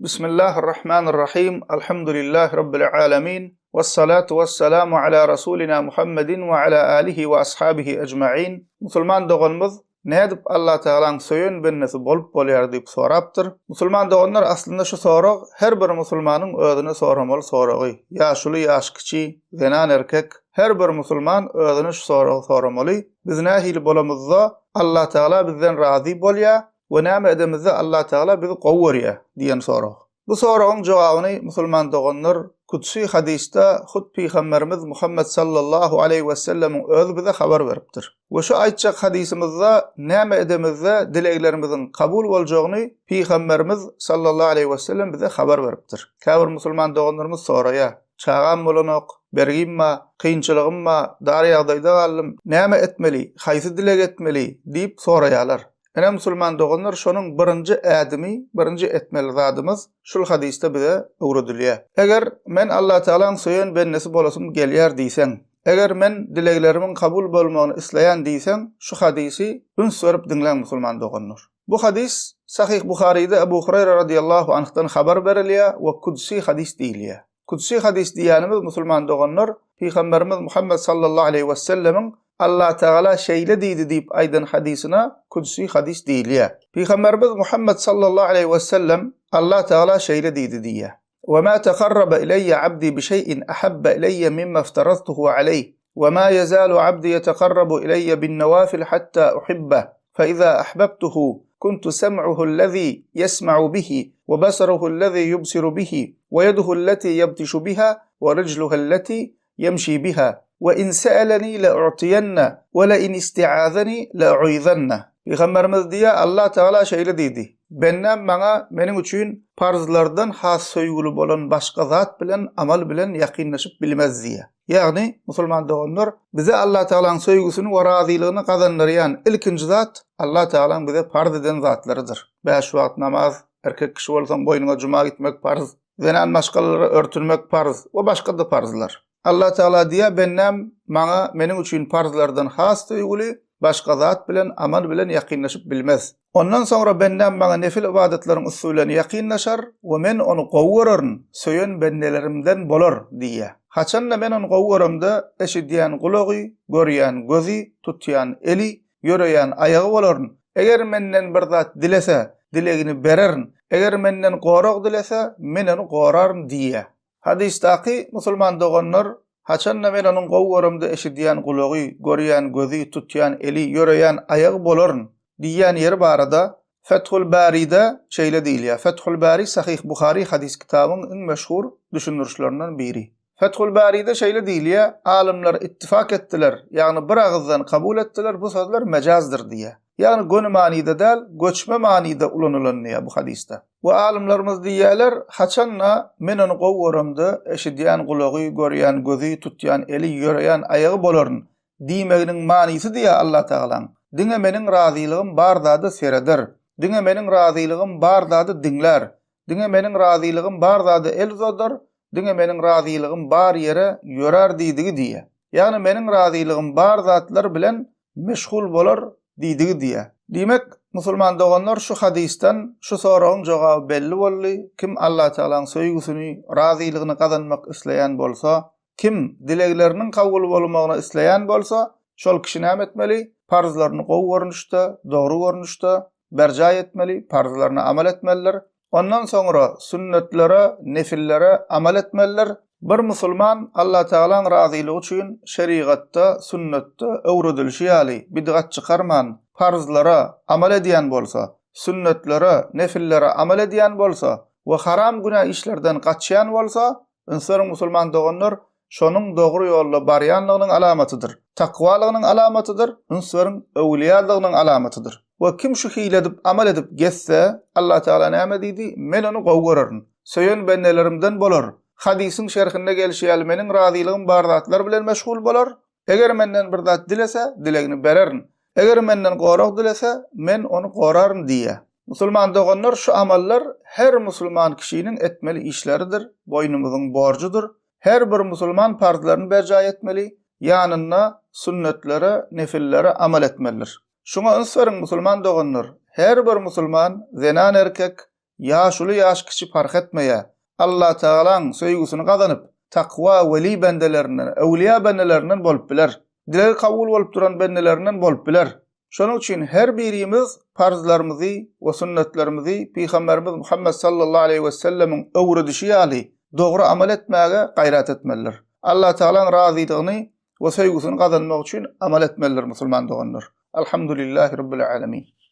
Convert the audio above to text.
Bismillahirrahmanirrahim. Alhamdulillahi Rabbil alamin. Wassalatu wassalamu ala rasulina Muhammedin we ala alihi we ashabihi ecmain. Musulman doganymyz nädip Allah Tagalaň söýen bendesi bolup bolýar diýip sorapdyr. Musulman doganlar aslynda şu sorag her bir musulmanyň özüne soramaly soragy. Ýaşuly ýaş kiçi, zenan erkek her bir musulman özüne şu soragy soramaly. Biz nähili bolamyzda Allah Tagala bizden razy bolýar we näme edemizde Allah Tagala bizi gowy görýär diýen sorag. Bu soragyň jogabyny musulman doganlar kudsy hadysda hut Pygamberimiz Muhammet sallallahu aleýhi wesellemiň özi bize habar beripdir. We şu aýtjak hadysymyzda näme edemizde dileglerimiziň kabul boljagyny Pygamberimiz sallallahu aleýhi wesellem bize habar beripdir. Käbir musulman doganlarymyz soraýar, Çagam bolanok, bergim bar, kynçylygym bar, dar ýagdaýda galdym, näme etmeli, haýsy dileg etmeli diýip soraýarlar. Ine musulman doganlar şonuň birinji ädimi, birinji etmeli zadymyz şul hadysda bize öwredilýär. Eger men Allatagalaň söýen bendesi bolasym gelýär diýseň, eger men dileglerimiň kabul bolmagyny isleýän diýseň şu hadysy üns berip diňläň musulman doganlar. Bu hadys Sahyh Buharyda Ebu Hureyre radiýallahu anhdan habar berilýär we kudsi hadys diýilýär. Kudsi hadys diýýänimiz musulman doganlar Pygamberimiz Muhammet sallallahu aleýhi wesellemiň Allatagala şeýle diýdi diýip aýdan hadysyna kudsi hadys diýilýär. Pygamberimiz Muhammet sallallahu aleýhi wesellem Allatagala şeýle diýdi diýýär. Ve ma tekarraba ileýye abdi bi şeý'in ahabba ileýye mimma iftaraztuhu aleýh ve ma yezalu abdi yetekarrabu ileýye bin nawafil hatta uhibbeh fe iza ahbabtuhu kuntu sem'uhu allazî yesma'u bihi ve basaruhu allazî yubsiru bihi ve yeduhu allati yebtişu biha ve rijluhu allati ýemşi biha, we in se'eleni le'u'tiýenne, we le in isti'azeni le'u'izenne. Pygamberimiz diýýär, Allah Tagala şeýle diýdi, Bendäm maňa meniň üçin parzlardan has söýgüli bolan başga zat bilen, amal bilen ýakynlaşyp bilmez diýýär. Ýagny, musulman doganlar, bize Allah Tagalaň söýgüsini we razylygyny gazandyrýan ilkinji zat Allah Tagalaň bize parz eden zatlarydyr. Bäş wagt namaz, erkek kişi bolsaň boýnuňa juma gitmek parz, Zenan maşgalalara örtünmek parz we başga-da parzlar. Allah Tagala diýýär, Bendäm Maňa Meniň üçin parzlardan has söýgüli başga zat bilen, amal bilen ýakynlaşyp bilmez. Ondan soňra bendäm Maňa nefil ybadatlaryň üsti bilen ýakynlaşar we Men ony gowy görerin, söýen bendelerimden bolar diýýär. Haçanda Men ony gowy göremde, eşidýän gulagy, görýän gözi, tutýan eli, ýöreýän aýagy bolaryn. Eger menden bir zat dilese, dilegini bererin. Eger menden gorag dilese, men ony goraryn diýýär. Hadysdaky musulman doganlar, haçanda men onuň gowy göremde eşidýän gulagy, görýän gözi, tutýan eli, ýöreýän aýagy bolaryn diýýän ýeri barada Fethul Baride şeýle diýilýär, Fethul Bari Sahyh Buhary hadys kitabyň iň meşhur düşündirişlerinden biri. Fethul Baride şeýle diýilýär, Alymlar ittifak etdiler, ýagny bir agyzdan kabul etdiler, bu sözler mejazdyr diýýär. Ýagny göni manyda däl, göçme manyda ulanylan diýýär bu hadysda. We alymlarymyz diýýärler, haçanda men ony gowy göremde, eşidýän gulagy, görýän gözi, tutýan eli, ýöreýän aýagy bolaryn diýmeginiň manysy diýýär Allatagalaň, diňe meniň razylygym bar zada sereder, diňe meniň razylygym bar zady diňlär, Diňe meniň razylygym bar zada el uzadar, diňe meniň razylygym bar ýere ýörär diýdigi diýýär. Ýagny meniň razylygym bar zatlar bilen meşgul bolar diýdigi diýýär. Diýmek, musulman doganlar şu hadysdan şu soragyň jogaby belli boldy, kim Allatagalaň söýgüsini, razylygyny gazanmak isleýän bolsa, kim dilegleriniň kabul bolmagyny isleýän bolsa, şol kişi näme etmeli? Parzlaryny gowy görnüşde, dogry görnüşde berjaý etmeli, parzlaryna amal etmelidir. Ondan soňra sünnetlere, nefillere amal etmelidir. Bir musulman Allatagalaň razylygy üçin şerigatda, sünnetde öwredilişi ýaly bidgat çykarman, parzlara amal edýän bolsa, sünnetlere, nefillere amal edýän bolsa we haram günä işlerden gaçýan bolsa, Üns beriň musulman doganlar, şonuň dogry ýolda barýanlygynyň alamatydyr. Takwalygynyň alamatydyr, üns beriň, öwülýalygynyň alamatydyr. We kim şu hili edip amal edip gezse, Allah Tagala näme diýdi? Men ony gowy görerin. Söýen bendelerimden bolar. Hadysyň şerhinde gelşi ýaly meniň razylygym bar zatlar bilen meşgul bolar. Eger menden bir zat dilese, dilegini bererin. Eger menden gorag dilese, men ony goraryn diýýär. Musulman doganlar şu amallar her musulman kişiniň etmeli işleridir, boýnumyzyň borjudyr. Her bir musulman parzlaryny berjaý etmeli, ýanynda sünnetlere, nefillere amal etmelidir. Şuňa üns beriň musulman doganlar, her bir musulman zenan-erkek. Ýaşuly ýaş kiçi parh etmeýär. Allatagalaň söýgüsini gazanyp, takwa weli bendelerinden, öwliýa bendelerinden bolup biler. Dilegi kabul bolup duran bendelerinden bolup biler. Şonuň üçin her birimiz parzlarymyzy we sünnetlerimizi Pygamberimiz Muhammet sallallahu aleýhi we sellemiň öwredişi ýaly dogry amal etmäge gaýrat etmelidir. Allatagalaň razylygyny we söýgüsini gazanmak üçin amal etmelidir musulman doganlar. Alhamdulillahi Rabbil Alemin.